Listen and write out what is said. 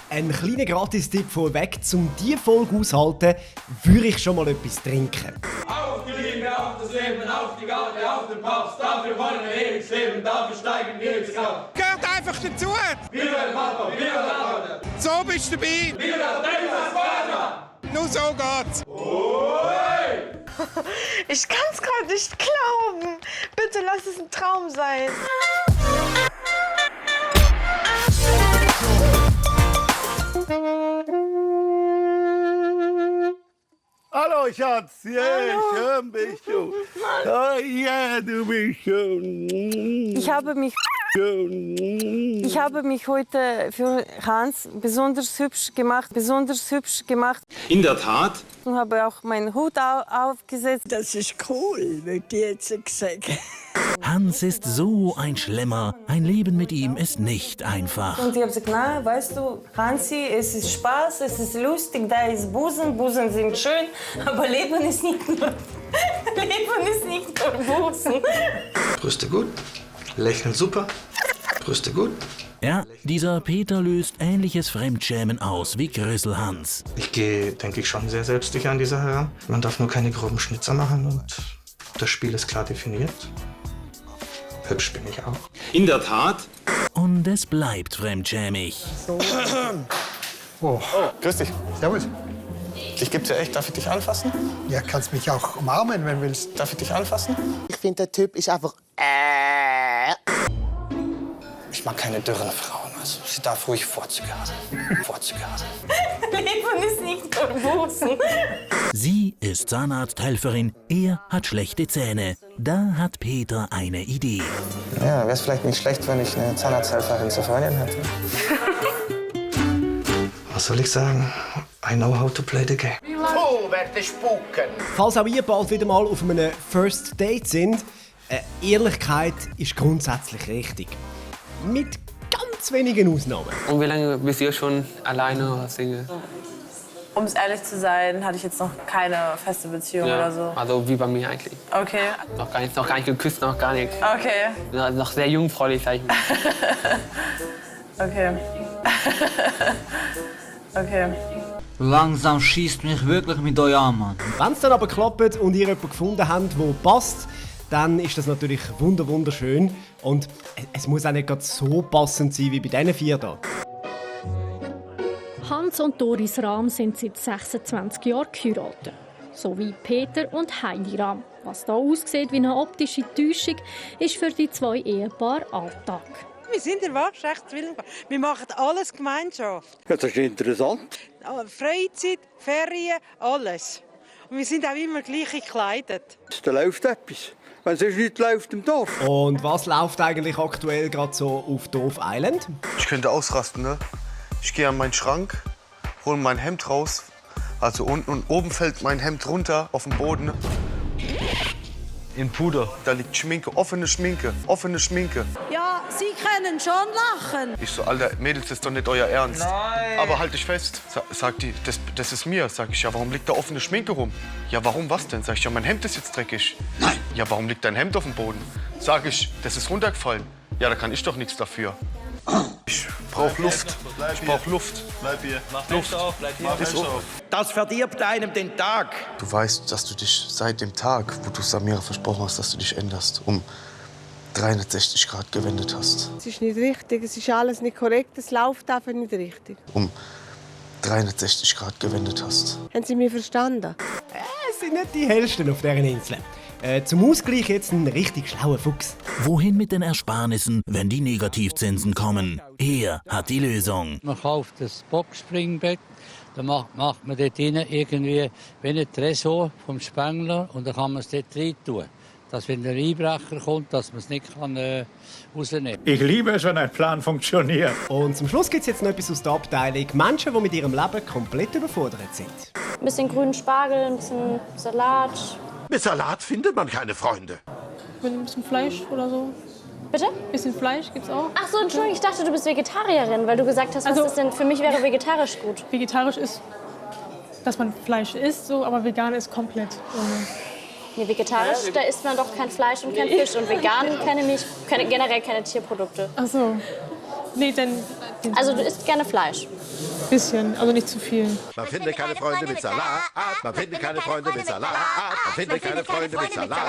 Ein kleiner Gratis-Tipp vorweg, um diese Folge auszuhalten, würde ich schon mal etwas trinken. Auf die Liebe, auf das Leben, auf die Garde, auf den Papst, dafür wollen wir ewig leben, dafür steigen wir ins Grab. Gehört einfach dazu! Viva el Papa, viva la Orde! So bist du dabei! Viva la Sparta! Nur so geht's! Ich kann's gerade nicht glauben. Bitte lass es ein Traum sein. Hallo Schatz, ja, schön bist du. Oh, ja, du bist schön. Ich habe mich heute für Hans besonders hübsch gemacht. In der Tat. Und habe auch meinen Hut aufgesetzt. Das ist cool, wird die jetzt gesagt. Hans ist so ein Schlemmer. Ein Leben mit ihm ist nicht einfach. Und ich habe gesagt, na, weißt du, Hansi, es ist Spaß, es ist lustig, da ist Busen sind schön, aber Leben ist nicht nur Busen. Brüste gut, Lächeln super, Brüste gut. Ja, dieser Peter löst ähnliches Fremdschämen aus wie Grüsselhans. Ich gehe, denke ich, schon sehr selbstsicher an die Sache heran. Man darf nur keine groben Schnitzer machen und das Spiel ist klar definiert. Hübsch bin ich auch. In der Tat. Und es bleibt fremdschämig. Oh, grüß dich. Servus. Dich gibt's ja echt. Darf ich dich anfassen? Ja, kannst mich auch umarmen, wenn du willst. Darf ich dich anfassen? Ich finde, der Typ ist einfach... Ich mag keine dürren Frauen. Also, sie darf ruhig Vorzüge haben. Leben ist nicht nur Busen. Sie ist Zahnarzthelferin, er hat schlechte Zähne. Da hat Peter eine Idee. Ja, wäre es vielleicht nicht schlecht, wenn ich eine Zahnarzthelferin zur Freundin hätte. Was soll ich sagen? I know how to play the game. Oh, werde spuken. Falls auch ihr bald wieder mal auf einem First Date sind, Ehrlichkeit ist grundsätzlich richtig. Mit ganz wenigen Ausnahmen. Und wie lange bist du schon alleine oder Single? Um es ehrlich zu sein, hatte ich jetzt noch keine feste Beziehung oder so. Also wie bei mir eigentlich. Okay. Noch gar nicht geküsst, noch gar nichts. Okay. Noch sehr jungfräulich, sag ich mal. Okay. Okay. Langsam schießt mich wirklich mit euch an, Mann. Wenn es dann aber klappt und ihr jemanden gefunden habt, der passt, dann ist das natürlich wunderschön. Und es muss auch nicht gerade so passend sein wie bei diesen 4 hier. Hans und Doris Rahm sind seit 26 Jahren geheiratet. So wie Peter und Heidi Rahm. Was hier aussieht wie eine optische Täuschung, ist für die 2 Ehepaare Alltag. Wir sind in waschecht Zwillingspaar. Wir machen alles Gemeinschaft. Ja, das ist interessant. Freizeit, Ferien, alles. Und wir sind auch immer gleich gekleidet. Da läuft etwas. Wenn es nicht läuft im Dorf. Und was läuft eigentlich aktuell gerade so auf Dorf Island? Ich könnte ausrasten, ne? Ich gehe an meinen Schrank, hole mein Hemd raus. Also unten und oben fällt mein Hemd runter auf den Boden. In Puder. Da liegt Schminke, offene Schminke. Ja, Sie können schon lachen. Ich so, Alter, Mädels, das ist doch nicht euer Ernst. Nein. Aber halt dich fest. Sagt die, das ist mir. Sag ich, ja, warum liegt da offene Schminke rum? Ja, warum, was denn? Sag ich, ja, mein Hemd ist jetzt dreckig. Nein. Ja, warum liegt dein Hemd auf dem Boden? Sag ich, das ist runtergefallen. Ja, da kann ich doch nichts dafür. Ich brauch Luft. Bleib hier. Mach Fenster auf, bleib hier. Das verdirbt einem den Tag. Du weißt, dass du dich seit dem Tag, wo du Samira versprochen hast, dass du dich änderst, um 360 Grad gewendet hast. Es ist nicht richtig, es ist alles nicht korrekt, es läuft einfach nicht richtig. Um 360 Grad gewendet hast. Haben Sie mich verstanden? Es sind nicht die hellsten auf dieser Insel. Zum Ausgleich jetzt ein richtig schlauer Fuchs. Wohin mit den Ersparnissen, wenn die Negativzinsen kommen? Er hat die Lösung. Man kauft das Boxspringbett, dann macht man dort rein irgendwie wie ein Tresor vom Spengler und dann kann man es dort rein tun. Dass wenn der Einbrecher kommt, dass man es nicht rausnehmen kann. Ich liebe es, wenn ein Plan funktioniert. Und zum Schluss gibt es jetzt noch etwas aus der Abteilung Menschen, die mit ihrem Leben komplett überfordert sind. Ein bisschen grünen Spargel, ein bisschen Salat. Mit Salat findet man keine Freunde. Mit ein bisschen Fleisch oder so. Bitte? Ein bisschen Fleisch gibt's auch. Ach so, Entschuldigung, ich dachte, du bist Vegetarierin, weil du gesagt hast, was ist denn für mich wäre vegetarisch gut. Vegetarisch ist, dass man Fleisch isst, so, aber vegan ist komplett. Nee, vegetarisch, da isst man doch kein Fleisch und kein Fisch. Und vegan keine Milch, generell keine Tierprodukte. Ach so. Nee, dann... Also du isst gerne Fleisch? Bisschen, also nicht zu viel. Man findet keine Freunde mit Salat. Man findet keine Freunde mit Salat. Man findet keine Freunde mit Salat.